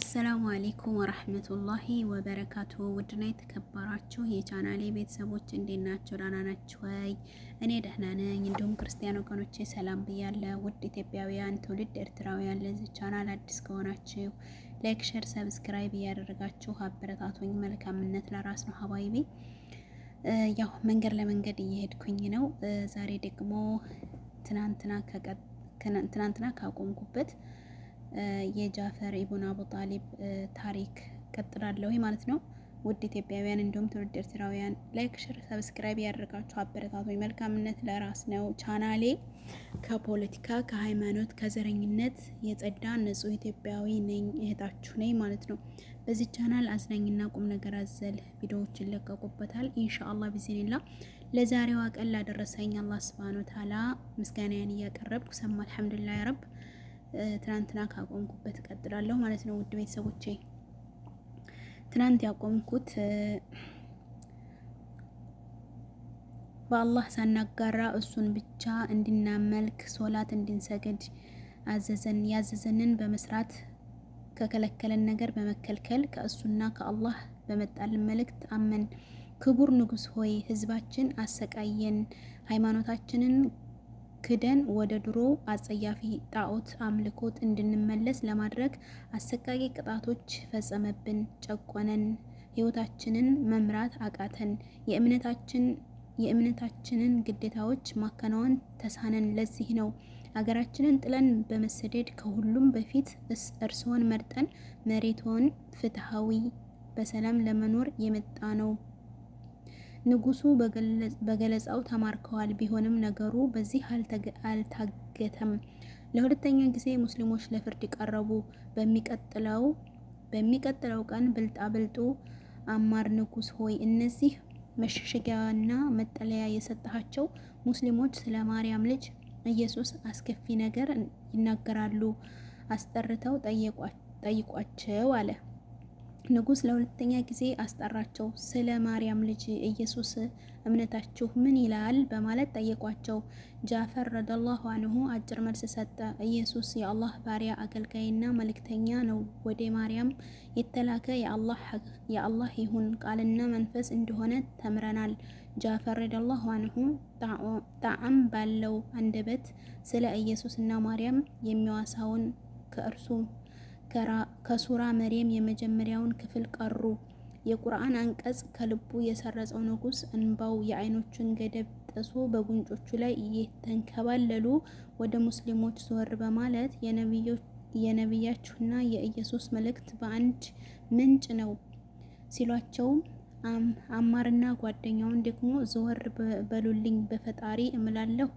السلام عليكم ورحمة الله وبركاته። ውድና የተከበራችሁ የቻናሌ ቤተሰቦች እንዴት ናቸው? ደህና ናችሁ ወይ? እኔ ደህና ነኝ። እንዲሁም ክርስቲያን ወገኖቼ ሰላም ብያለሁ። ውድ ኢትዮጵያውያን፣ ትውልድ ኤርትራውያን ለዚህ ቻናል አዲስ ከሆናችሁ like፣ share፣ subscribe እያደረጋችሁ አበረታቱኝ። መልካምነት ለራስ ነው حبايبي። ያው መንገድ ለመንገድ እየሄድኩኝ ነው። ዛሬ ደግሞ ትናንትና ካቆምኩበት የጃፈር ኢብን አቡ ጣሊብ ታሪክ ቀጥላለሁ ማለት ነው። ውድ ኢትዮጵያውያን እንዲሁም ትውልድ ኤርትራውያን like፣ share፣ subscribe ያደርጋችሁ አበረታቱኝ። መልካምነት ለራስ ነው። ቻናሌ ከፖለቲካ ከሃይማኖት፣ ከዘረኝነት የጸዳ ንጹህ ኢትዮጵያዊ ነኝ እህታችሁ ነኝ ማለት ነው። በዚህ ቻናል አዝናኝና ቁም ነገር አዘል ቪዲዮዎች ይለቀቁበታል። إن شاء الله بإذن الله ለዛሬዋ ቀን ላደረሰኝ አላህ سبحانه وتعالى ምስጋናዬን እያቀረብኩ ሰማ الحمد لله رب ትናንትና ካቆምኩበት እቀጥላለሁ ማለት ነው። ውድ ቤተሰቦቼ ትናንት ያቆምኩት በአላህ ሳናጋራ እሱን ብቻ እንድናመልክ ሶላት እንድንሰግድ አዘዘን። ያዘዘንን በመስራት ከከለከለን ነገር በመከልከል ከእሱና ከአላህ በመጣልን መልእክት አመን። ክቡር ንጉስ ሆይ ህዝባችን አሰቃየን፣ ሃይማኖታችንን ክደን ወደ ድሮ አጸያፊ ጣዖት አምልኮት እንድንመለስ ለማድረግ አሰቃቂ ቅጣቶች ፈጸመብን፣ ጨቆነን፣ ህይወታችንን መምራት አቃተን፣ የእምነታችንን ግዴታዎች ማከናወን ተሳነን። ለዚህ ነው አገራችንን ጥለን በመሰደድ ከሁሉም በፊት እርስዎን መርጠን መሬትዎን ፍትሃዊ በሰላም ለመኖር የመጣ ነው። ንጉሱ በገለጻው ተማርከዋል። ቢሆንም ነገሩ በዚህ አልታገተም። ለሁለተኛ ጊዜ ሙስሊሞች ለፍርድ ቀረቡ። በሚቀጥለው ቀን ብልጣብልጡ አማር ንጉስ ሆይ እነዚህ መሸሸጊያና መጠለያ የሰጣቸው ሙስሊሞች ስለ ማርያም ልጅ ኢየሱስ አስከፊ ነገር ይናገራሉ፣ አስጠርተው ጠይቋቸው አለ። ንጉስ ለሁለተኛ ጊዜ አስጠራቸው። ስለ ማርያም ልጅ ኢየሱስ እምነታችሁ ምን ይላል? በማለት ጠየቋቸው። ጃፈር رضي الله عنه አጭር መልስ ሰጠ። ኢየሱስ የአላህ ባሪያ አገልጋይና መልእክተኛ ነው። ወደ ማርያም የተላከ የአላህ ይሁን ቃልና መንፈስ እንደሆነ ተምረናል። ጃፈር رضي الله عنه ጣዕም ባለው አንደበት ስለ ኢየሱስና ማርያም የሚዋሳውን ከእርሱ ከሱራ መርየም የመጀመሪያውን ክፍል ቀሩ። የቁርአን አንቀጽ ከልቡ የሰረጸው ንጉስ እንባው የአይኖቹን ገደብ ጥሶ በጉንጮቹ ላይ እየተንከባለሉ ወደ ሙስሊሞች ዞር በማለት የነቢያችሁና የኢየሱስ መልእክት በአንድ ምንጭ ነው ሲሏቸው አማርና ጓደኛውን ደግሞ ዘወር በሉልኝ በፈጣሪ እምላለሁ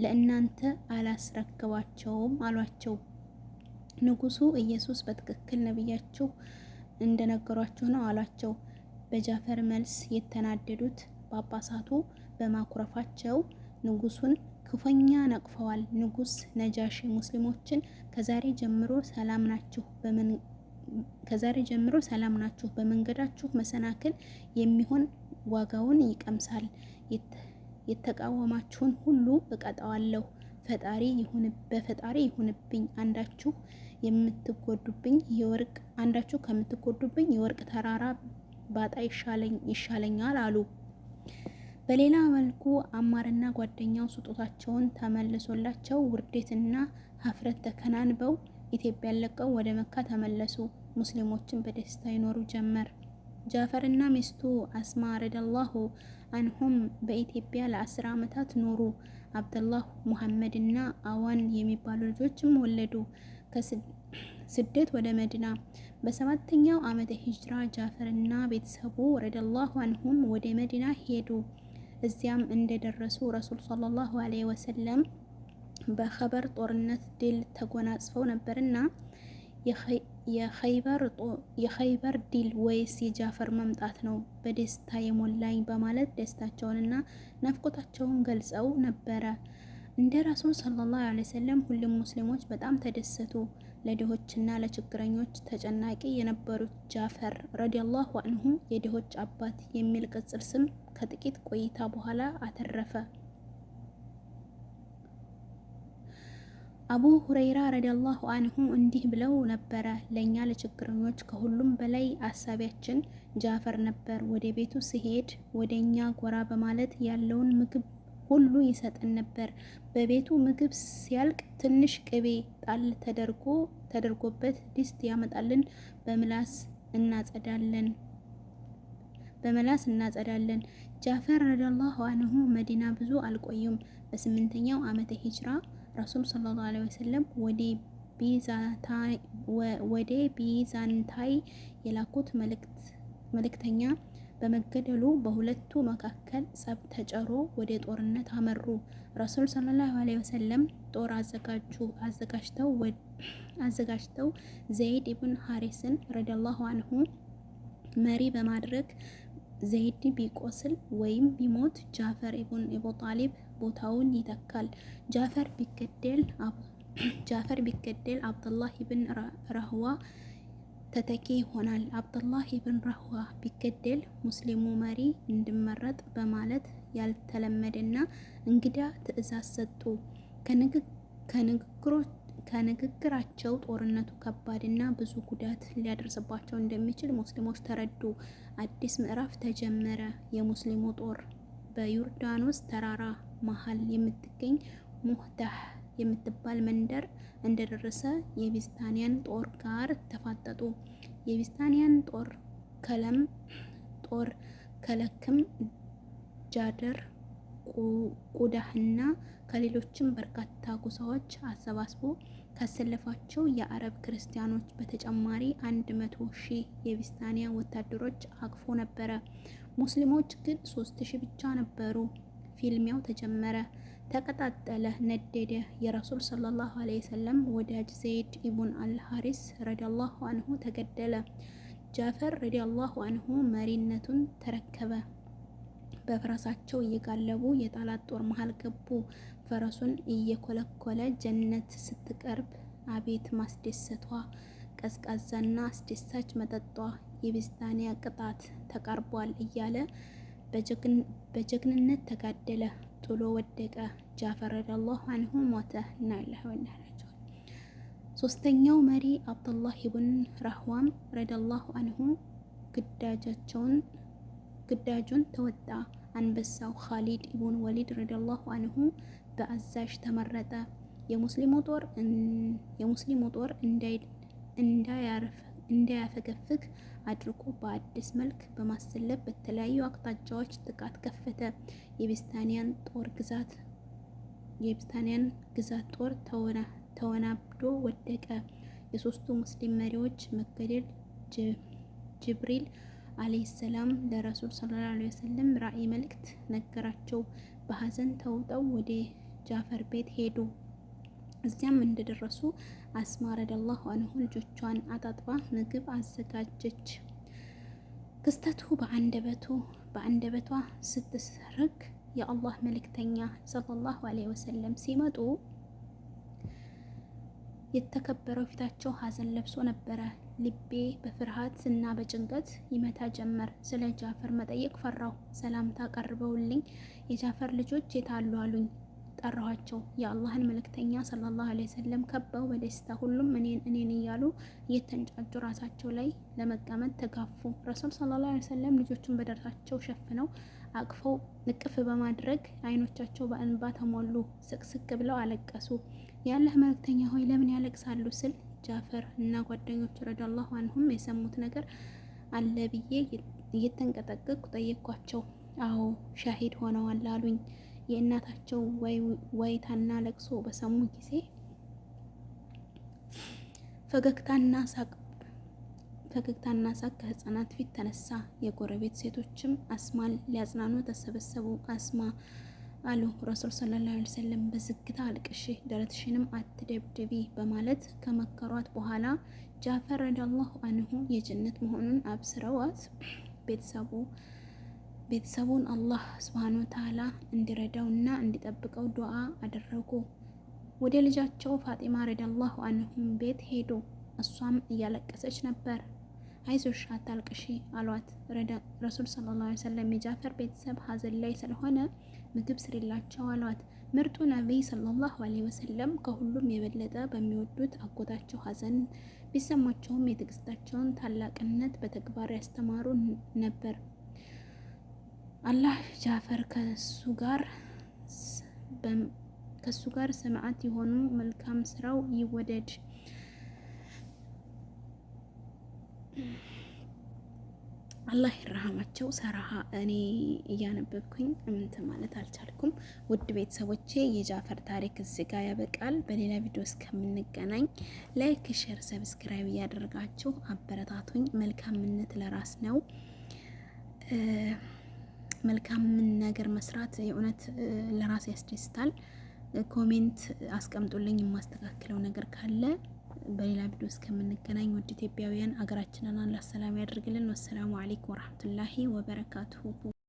ለእናንተ አላስረክባቸውም አሏቸው። ንጉሱ ኢየሱስ በትክክል ነቢያችሁ እንደነገሯችሁ ነው አሏቸው። በጃፈር መልስ የተናደዱት ጳጳሳቱ በማኩረፋቸው ንጉሱን ክፉኛ ነቅፈዋል። ንጉስ ነጃሺ ሙስሊሞችን ከዛሬ ጀምሮ ሰላም ናችሁ ከዛሬ ጀምሮ ሰላም ናችሁ፣ በመንገዳችሁ መሰናክል የሚሆን ዋጋውን ይቀምሳል፣ የተቃወማችሁን ሁሉ እቀጣዋለሁ ፈጣሪ ይሁን በፈጣሪ ይሁንብኝ አንዳችሁ የምትጎዱብኝ የወርቅ አንዳችሁ ከምትጎዱብኝ የወርቅ ተራራ ባጣ ይሻለኛል አሉ። በሌላ መልኩ አማርና ጓደኛው ስጦታቸውን ተመልሶላቸው ውርደትና ሀፍረት ተከናንበው ኢትዮጵያን ለቀው ወደ መካ ተመለሱ። ሙስሊሞችን በደስታ ይኖሩ ጀመር። ጃፈርና ሚስቱ አስማ ረዲየላሁ አንሁም በኢትዮጵያ ለ10 ዓመታት ኖሩ። አብደላህ፣ ሙሐመድ እና አዋን የሚባሉ ልጆችም ወለዱ። ከስደት ወደ መዲና። በሰባተኛው ዓመተ ሂጅራ ጃፈርና ቤተሰቡ رضي الله عنهم ወደ መዲና ሄዱ። እዚያም እንደደረሱ ረሱል صلى الله عليه وسلم በኸይበር ጦርነት ድል ተጎናጽፈው ነበርና የኸይበር ድል ወይስ የጃፈር መምጣት ነው በደስታ የሞላኝ በማለት ደስታቸውንና ናፍቆታቸውን ገልጸው ነበረ። እንደ ረሱል صلى الله عليه وسلم ሁሉም ሙስሊሞች በጣም ተደሰቱ። ለድሆችና ለችግረኞች ተጨናቂ የነበሩት ጃፈር رضي الله عنه የድሆች አባት የሚል ቅጽል ስም ከጥቂት ቆይታ በኋላ አተረፈ። አቡ ሁረይራ ረዲየላሁ አንሁ እንዲህ ብለው ነበረ፣ ለእኛ ለችግረኞች ከሁሉም በላይ አሳቢያችን ጃፈር ነበር። ወደ ቤቱ ሲሄድ ወደ እኛ ጎራ በማለት ያለውን ምግብ ሁሉ ይሰጠን ነበር። በቤቱ ምግብ ሲያልቅ ትንሽ ቅቤ ጣል ተደርጎበት ድስት ያመጣልን። በምላስ እናጸዳለን በመላስ እናጸዳለን። ጃፈር ረዲየላሁ አንሁ መዲና ብዙ አልቆዩም። በ8ኛው ዓመተ ሂጅራ ረሱል ሰለላሁ ዐለይሂ ወሰለም ወደ ቢዛንታይ የላኩት መልእክተኛ በመገደሉ በሁለቱ መካከል ጸብ ተጭሮ ወደ ጦርነት አመሩ። ረሱል ሰለላሁ ዐለይሂ ወሰለም ጦር አዘጋጅተው ዘይድ ኢብን ሀሪስን ረዲየላሁ አንሁ መሪ በማድረግ ዘይድ ቢቆስል ወይም ቢሞት ጃፈር ኢብን አቡ ጣሊብ ቦታውን ይተካል። ጃፈር ቢገደል አብዱላህ ኢብን ረህዋ ተተኪ ይሆናል። አብዱላህ ኢብን ረህዋ ቢገደል ሙስሊሙ መሪ እንዲመረጥ በማለት ያልተለመደና እንግዳ ትዕዛዝ ሰጡ። ከንግግራቸው ጦርነቱ ከባድና ብዙ ጉዳት ሊያደርስባቸው እንደሚችል ሙስሊሞች ተረዱ። አዲስ ምዕራፍ ተጀመረ። የሙስሊሙ ጦር በዮርዳኖስ ተራራ መሀል የምትገኝ ሙህታህ የምትባል መንደር እንደደረሰ የቢዝታንያን ጦር ጋር ተፋጠጡ። የቢዝታንያን ጦር ከለም ጦር ከለክም፣ ጃደር፣ ቁዳህና ከሌሎችም በርካታ ጎሳዎች አሰባስቦ ካሰለፋቸው የአረብ ክርስቲያኖች በተጨማሪ 100,000 የቢስታንያ ወታደሮች አቅፎ ነበረ። ሙስሊሞች ግን 3000 ብቻ ነበሩ። ፊልሚያው ተጀመረ፣ ተቀጣጠለ፣ ነደደ። የረሱል ሰለላሁ ዐለይሂ ወሰለም ወዳጅ ዘይድ ኢቡን አልሐሪስ ረዲየላሁ አንሁ ተገደለ። ጃፈር ረዲየላሁ አንሁ መሪነቱን ተረከበ። በፈረሳቸው እየጋለቡ የጠላት ጦር መሃል ገቡ። ፈረሱን እየኮለኮለ ጀነት ስትቀርብ አቤት ማስደሰቷ፣ ቀዝቃዛና አስደሳች መጠጧ፣ የቢስታንያ ቅጣት ተቃርቧል እያለ በጀግንነት ተጋደለ። ጥሎ ወደቀ። ጃፈር ረዲየላሁ አንሁ ሞተ። ኢና ሊላሂ ወኢና ኢለይሂ ራጂዑን። ሶስተኛው መሪ አብዱላህ ኢብን ረህዋም ረዲየላሁ አንሁ ግዳጁን ተወጣ። አንበሳው ኻሊድ ኢብን ወሊድ ረዲየላሁ አንሁ በአዛዥ ተመረጠ። የሙስሊሙ ጦር እንዳያፈገፍግ አድርጎ በአዲስ መልክ በማሰለፍ በተለያዩ አቅጣጫዎች ጥቃት ከፈተ። የቢስታንያን ግዛት ጦር ተወናብዶ ወደቀ። የሶስቱ ሙስሊም መሪዎች መገደል ጅብሪል አለይሂ ሰላም ለረሱል ሰለላሁ ዐለይሂ ወሰለም ራእይ መልእክት ነገራቸው። በሀዘን ተውጠው ወደ ጃፈር ቤት ሄዱ። እዚያም እንደደረሱ አስማ ረዲየላሁ አንሁ ልጆቿን አጣጥባ ምግብ አዘጋጀች። ክስተቱ በአንደበቷ ስትሰርክ የአላህ መልእክተኛ ሰለላሁ ዐለይሂ ወሰለም ሲመጡ የተከበረው ፊታቸው ሀዘን ለብሶ ነበረ። ልቤ በፍርሃት እና በጭንቀት ይመታ ጀመር። ስለ ጃፈር መጠየቅ ፈራሁ። ሰላምታ ቀርበውልኝ የጃፈር ልጆች የታሉ አሉኝ። ጠራኋቸው። የአላህን መልእክተኛ ሰለላሁ ዐለይሂ ወሰለም ከበው በደስታ ሁሉም እኔን እኔን እያሉ እየተንጫጩ ራሳቸው ላይ ለመቀመጥ ተጋፉ። ረሱል ሰለላሁ ዐለይሂ ወሰለም ልጆቹን በደረታቸው ሸፍነው አቅፈው ንቅፍ በማድረግ አይኖቻቸው በእንባ ተሞሉ። ስቅስቅ ብለው አለቀሱ። የአላህ መልእክተኛ ሆይ ለምን ያለቅሳሉ ስል ጃፈር እና ጓደኞቹ ረዲየላሁ አንሁም የሰሙት ነገር አለ ብዬ እየተንቀጠቀጥኩ ጠየኳቸው። አዎ ሻሂድ ሆነዋል አሉኝ። የእናታቸው ዋይታና ለቅሶ በሰሙ ጊዜ ፈገግታና ሳቅ ከህፃናት ፊት ተነሳ። የጎረቤት ሴቶችም አስማን ሊያጽናኑ ተሰበሰቡ። አስማ አሉ ረሱል ሰለላሁ ዐለይሂ ወሰለም፣ በዝግታ አልቅሺ፣ ደረትሽንም አትደብድቢ በማለት ከመከሯት በኋላ ጃፈር ረዲየላሁ አንሁ የጀነት መሆኑን አብስረዋት ቤተሰቡን አላህ ሱብሃነሁ ወተዓላ እንዲረዳውና እንዲጠብቀው ዱዓ አደረጉ። ወደ ልጃቸው ፋጢማ ረዲየላሁ አንሁም ቤት ሄዱ። እሷም እያለቀሰች ነበር። አይዞሽ አታልቅሺ አሏት። ረሱል ሰለላሁ ዐለይሂ ወሰለም የጃፈር ቤተሰብ ሀዘን ላይ ስለሆነ ምግብ ስሪላቸው አሏት። ምርጡ ነቢይ صلى الله عليه وسلم ከሁሉም የበለጠ በሚወዱት አጎታቸው ሀዘን ቢሰማቸውም የትዕግስታቸውን ታላቅነት በተግባር ያስተማሩ ነበር። አላህ ጃፈር ከሱ ጋር ሰማዕት የሆኑ መልካም ስራው ይወደድ። አላህ ይረሃማቸው። ሰራሃ እኔ እያነበብኩኝ እንትን ማለት አልቻልኩም። ውድ ቤተሰቦቼ የጃፈር ታሪክ እዚህ ጋር ያበቃል። በሌላ ቪዲዮ እስከምንገናኝ like፣ share፣ subscribe እያደረጋችሁ አበረታቱኝ። መልካምነት ለራስ ነው። መልካምን ነገር መስራት የእውነት ለራስ ያስደስታል። Comment አስቀምጡልኝ የማስተካክለው ነገር ካለ። በሌላ ቪዲዮ እስከምንገናኝ ውድ ኢትዮጵያውያን አገራችንን አላህ ሰላም ያደርግልን። والسلام عليكم ورحمة الله وبركاته።